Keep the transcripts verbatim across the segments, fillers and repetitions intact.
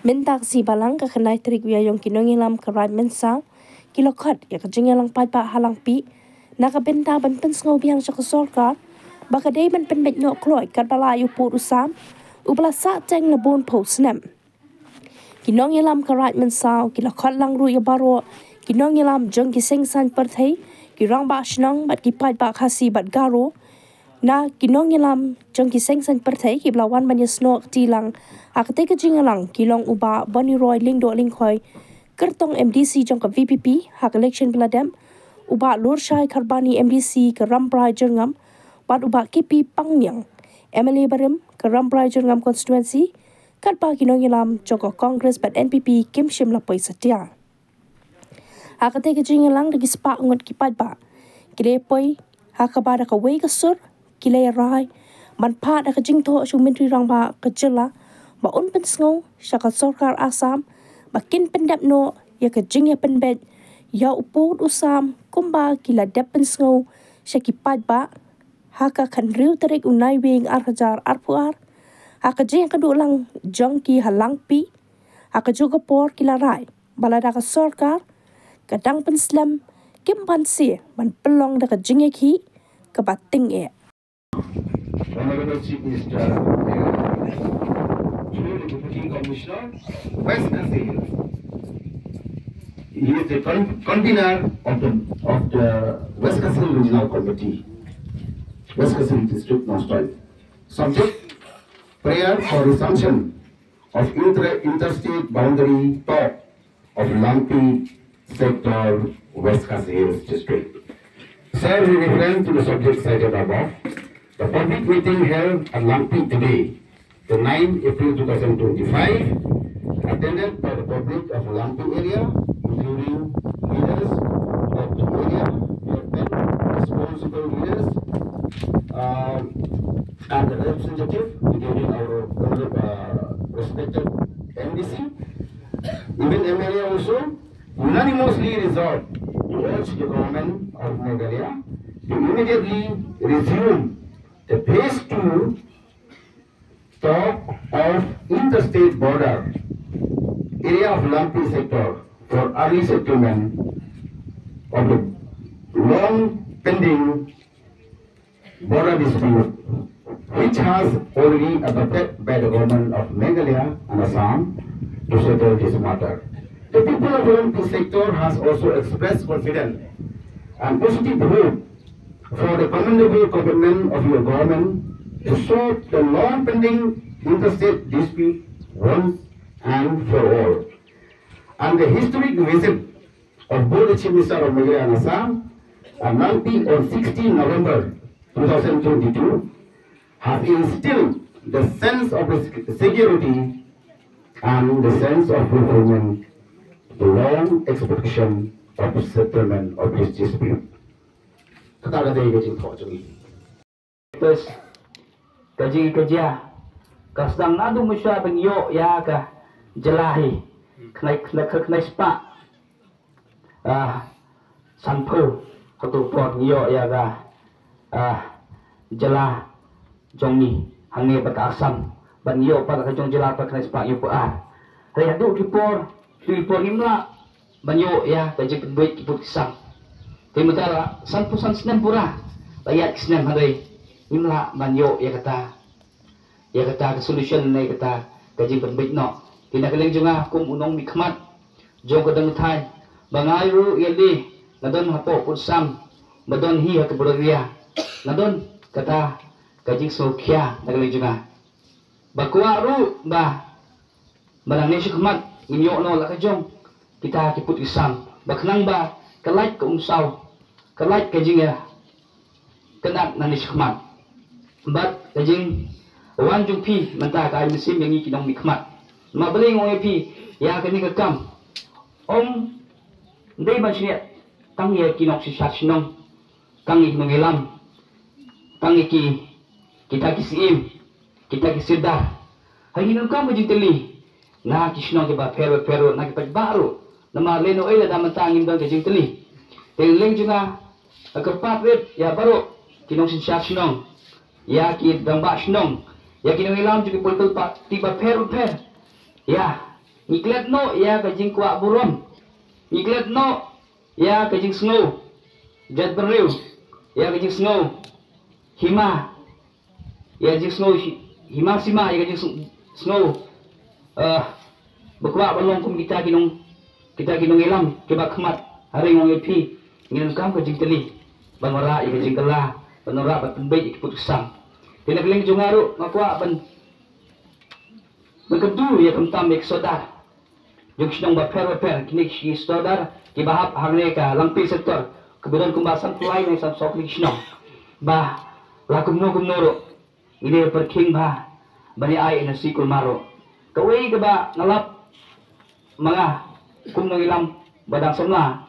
Mynta ka sngi Balang ka khyndai tarik u Ïaïong, ki nongïalam ka Raid Mynsaw ki la khot ïa ka jingïalang paidbah ha Langpih na ka bynta ban pynsngew biang sha ka sorkar ba ka dei ban pynbeit noh kloi katba la ïoh pud u sam uba la sah teng la bun phew snem. Ki nongïalam ka Raid Mynsaw ki la khot lang ruh ïa baroh ki nongïalam jong ki seng saiñ pyrthei, ki rangbah shnong bad ki paidbah Khasi bad Garo. Na ki nongïalam jong ki seng saiñ pyrthei kiba la wan ban ïasnoh kti lang ha katei ka jingïalang ki long u Bah Boniroy Lyngdoh Lyngkhoi, kyrtong M D C jong ka V P P ha ka election ba la dep, u Bah Lurshai Kharbani, M D C ka Rambrai Jyrngam, bad u Bah K P Pangniang, M L A barim ka Rambrai Jyrngam constituency, katba ki nongïalam jong ka Congress bad N P P kim shym la poi satia. Ha katei ka jingïalang da ki spah ngut ki paidbah ki la poi, ha kaba da kawei ka sur ki la rai ban phah da ka jingthoh sha u Myntri Rangbah ka jylla ba un pynsngew sha ka sorkar Assam ba kin pyndep noh ïa ka jingïapynbeit ïa u pud u sam kumba ki la dep pynsngew sha ki paidbah ha ka khathynriew tarik u Naiwieng ar hajar arphew ar. Ha ka jingïakynduh lang jong ki ha Langpih, ha kajuh ka por ki la rai ba lada ka sorkar ka dang pynslem, kim banse ban pynlong da ka jingïakhih kaba tyngeh. Honorable Chief Minister, through the Deputy Commissioner, West Khasi Hills. He is the con-, convener of the, of the West Khasi Hills Regional Committee, West Khasi Hills District, North East. Subject, prayer for resumption of inter-, interstate boundary talk of Langpih sector, West Khasi Hills District. Sir, with reference to the subject cited above, the public meeting held at Langpih today, the ninth April two thousand twenty-five, attended by the public of Langpih area, including leaders of the area, government, responsible leaders, uh, and the representative, including our honorable, uh, respected M D C, even M L A also, unanimously resolved to urge the government of Meghalaya to immediately resume the phase two talk of interstate border area of Langpih sector for early settlement of the long pending border dispute, which has already adopted by the government of Meghalaya and Assam to settle this matter. The people of Langpih sector has also expressed confidence and positive hope for the commendable commitment of your government to solve the long pending interstate dispute once and for all. And the historic visit of both the Chief Minister of Meghalaya and Assam at Langpih on sixteen November two thousand twenty-two has instilled the sense of sec-, security and the sense of fulfillment, the long expectation of settlement of this dispute. Kata ka dei ka jingthoh jong ngi. Bes, ka jingkajia ka sdang naduh mynshwa ban ïoh ïa ka jylla hi. Khnai, khnai, khnai spah, ah, sanphew haduh por ngi ïoh ïa ka, ah, jylla jong ngi hangne bad ka Assam, ban ïoh pat ka jong jylla pat khnai spah hynñiewphew ar. Hynrei haduh ki por, haduh ki por ngim lah ban ïoh ïa ka jingpynbeit ki pud ki sam. Te mynta la sanphew san snem pura, la ïaid ki snem, hynrei ngim lah ban ïoh ïa kata, ïa kata ka solution ne kata ka jingpynbeit noh. Te na ka liang jong nga kum u nongmihkhmat jong ka dang thaiñ, ba nga ruh ïa lade nga don hapoh pud sam, ba don hi ha ka border area, nga don kata ka jingsngewkhia na ka liang jong nga. Ba kwah ruh ba, ba nangne shakhmat ngin ïoh noh la ka jong kita ki pud ki sam, ba khnang ba ka lait ka umsaw, ka lait ka jingïakynad nangne shakhmat. Bad ka jingwan jong phi mynta ka ai mynsiem ïa ngi ki nongmihkhmat. Namar balei nga ong ïa phi, ïa kane ka kam ym dei ban shaniah tang ïa ki nongsynshar shnong, tang ïa ki nongïalam, tang ïa ki, kita ki syiem, kita ki sirdar. Hynrei ngi donkam ka jingtylli na ki shnong kiba pher bapher ruh, na ki paidbah ruh. Namar lehnohei lada mynta ngim don ka jingtylli, te na ka liang jong nga, nga kyrpad rit ïa baroh ki nongsynshar shnong, ïa ki rangbah shnong, ïa ki nongïalam jong ki political party bapher bapher, ïa Ngi klet noh ïa ka jingkwah burom. Ngi klet noh ïa ka jingsngew jaitbynriew, ïa ka jingsngew hima, ïa ka jingsngew hi-, hima sima, ïa ka jingsngew, eh, ba kwah ban long kum kita ki nong, kita ki nongïalam kiba khmat. Hynrei nga ong ïa phi, ngin ym kam ka jingkylli ban wanrah ïa ka jingkylla, ban wanrah ban pynbeit ïa ki pud ki sam. Te na ka liang jong nga ruh nga kwah ban, ban kyntu ïa khamtam ïa ki sordar jong ki shnong bapher bapher, kine ki sordar kiba hap hangne ka Langpih sector, kaba don kumba sanphew lai ne sanphew saw tylli ki shnong, ba la kumno kumno ruh ngi dei pyrkhing bha ban ïa ai N O C kulmar ruh. Kawei kaba nga lap ma nga kum nongïalam ba dang samla,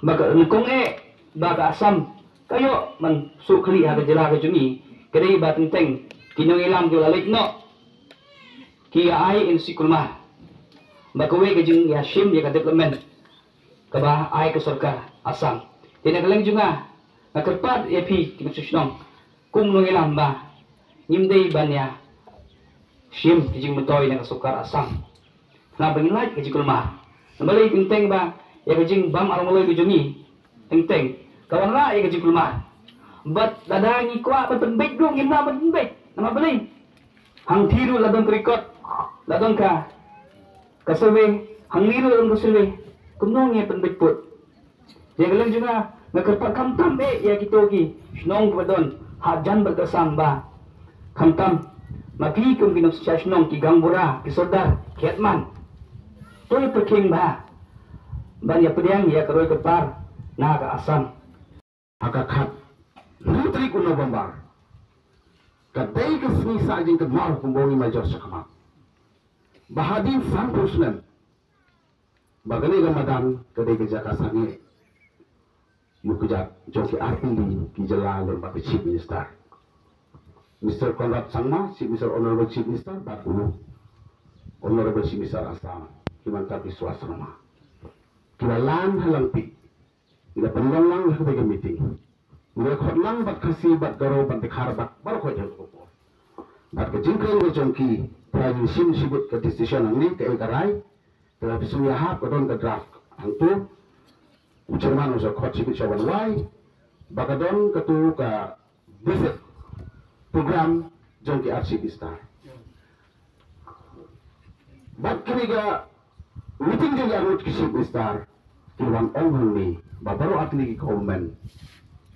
ba ka nyngkong eh ba ka Assam ka ïoh ban shu khlieh ha ka jylla ka jong ngi, ka dei ba teng teng ki nongïalam ki la leit noh ki ïa ai N O C kulmar, ba kawei ka jingïashim ïa ka development kaba ai ka sorkar Assam. Te na ka liang jong nga, nga kyrpad ïa phi ki nongshong shnong kum nongïalam ba ngim dei ban ïa shim ki jingmyntoi na ka sorkar Assam. Namar ba ngin lait ka jingkulmar. Namar balei? Teng teng ba ïa ka jingbam arngloi ka jong ngi teng teng ka wanrah ïa ka jingkulmar. Bad lada ngi kwah ban pynbeit ruh ngim lah ban pynbeit. Namar balei? Hangtei ruh la don ka record, la don ka, ka survey, hangne ruh la don ka survey. Kumno ngi pynbeit pud? Ïa ka liang jong nga, nga kyrpad khamtam eh ïa kito ki shnong kiba don hajan bad ka Assam ba khamtam ma phi kum ki nongshong shnong, ki gaonbura, ki sordar, ki headman, to ïa pyrkhing bha ban ïa pdiang ïa ka roi ka par na ka Assam. Ha ka khathynriew tarik u November ka dei ka sngi sah jingkynmaw kumba ong i Major Shakma, ba hadien sanphew snem ba kane ka madan ka dei ka jaka sangeh ïa u kjat jong ki artylli ki jylla lyngba ka Chief Minister. Mister Conrad Sangma, Chief Minister, Honorable Chief Minister, bad u Honorable Chief Minister Assam, Himanta Biswa Sarma, ki la lan ha Langpih. Ngi la pynlong lang ha kata ka meeting. Ngi la khot lang bad Khasi bad Garo bad Dkhar bad baroh khoit ha kata ka por. Bad ka jingkren ka jong ki, phra ngi shim shibit ka decision hangne, kaei ka rai. Te la phi shu ïahap, ka don ka draft hangto. U chairman u sa khot shibit sha wan wai ba ka don kato ka visit program jong ki artylli ki star. Bad kane ka meeting jong ki arngut ki chief minister ki wan ong hangne ba baroh artylli ki government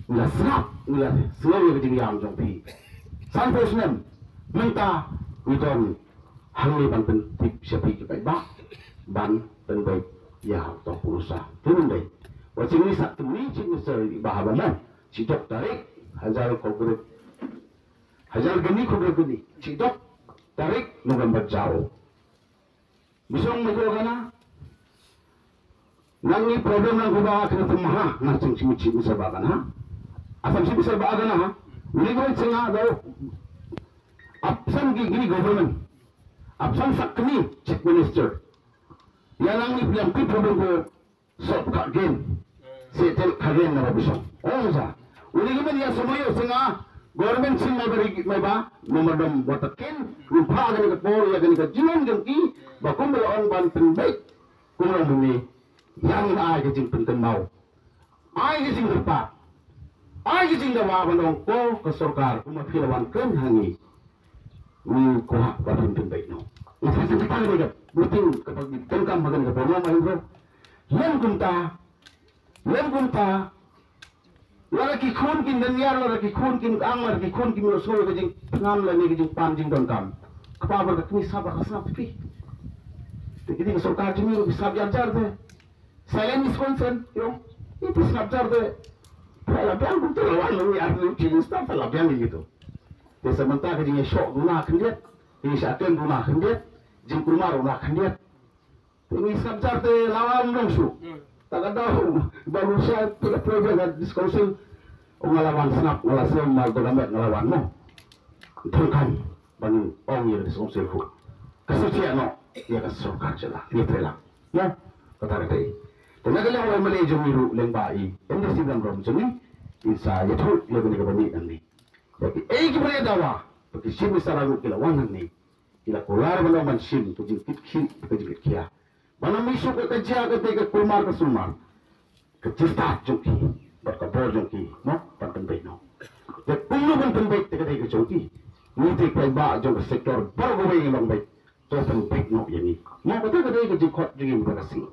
ngi la sngap, ngi la sngew ïa ka jingïam jong phi. Sanphew snem mynta ngi don hangne ban pyntip sha phi ki paidbah ban pynbeit ïa ha u tong purusa. Te mynta wat sngewsih sa kynni chief minister ba haba mon shi dok tarik hajar khyndai hajar khyndai khyndai khyndai, shi dok tarik November jaw. Bisong me ko kana. Nangne problem nang ko ba kena temaha na sing sing chief minister ba kana. Asam chief minister ba kana ha. Ni ko singa do. Apsan ki gini government. Apsan sa kynni chief minister. Ïa nangne phi ïam ki problem ko solve ka gen. Settle ka gen na ba bisong. Ong sa. Uni ki men ïa somoy ïa senga government sim mai ba ri mai ba. Nomor dom watakin. Rupa kane ka por ïa kane ka jingon jong ki. Ba kum ba la ong ban pynbeit. Kum la muni. Ïa ngin ai ka jingpynkynmaw. Ai ka jingkyrpad. Ai ka jingdawa ban ong ko ka sorkar. Kum ma phi la wan kren ha ngi. Ngi kwah ba phin pynbeit noh. Ngi sa sngewthuh kata ka dei ka meeting kaba ngi donkam ha kane ka por, Mahendra. Lem kumta, lem kumta. Lada ki khun kin dang ïar, lada ki khun kin ang, lada ki khun kin ïohsngew ka jingtngam lane ka jingpan jingdonkam. Kpa bad ka kmie sngap, ka sngap phi. Te ki dei ka sorkar jong ngi ruh ki sngap jar jar te. Silent is consent, you know. Ito sngap jar de. Pha la biang kumta la wan long ya ni chi sngap pha la biang gitu. Te sa mynta ka jingïashok duna khyndiat, jingïashah tem duna khyndiat, jingkulmar duna khyndiat. Te ngi sngap jar de la wan long shu. Ta ka daw ba lu sha te ka project at this council. Ong nga la wan sngap, nga la sem mal to gamet nga la wan mo. Thong kan. Ban ong ïa ka sngewsih sngewsih ka sngewsih noh ïa ka sorkar jylla. Ïa trei lang. Mo, kata ka dei. Te na ka liang u M L A jong ngi ruh lyngba i M D C Bramram jong ngi, in sa ïathuh ïa kane kaba mih nangne. Ïa kiei kiba ïa dawa ba ki chief minister ruh ki la wan nangne, ki la kular ban ong ban shim ka jingkit khih, ka jingkit khia. Ba na mynta ka jia ka dei ka kulmar ka sulmar, ka jingstad jong ki bad ka bor jong ki, mo, ban pynbeit noh. Te kumno ban pynbeit te ka dei ka jong ki. Ngi te paidbah jong ka sector baroh kawei ngi long beit. To pynbeit noh ïa ngi, mo, kata ka dei ka jingkhot jong ngi mynta ka sngi.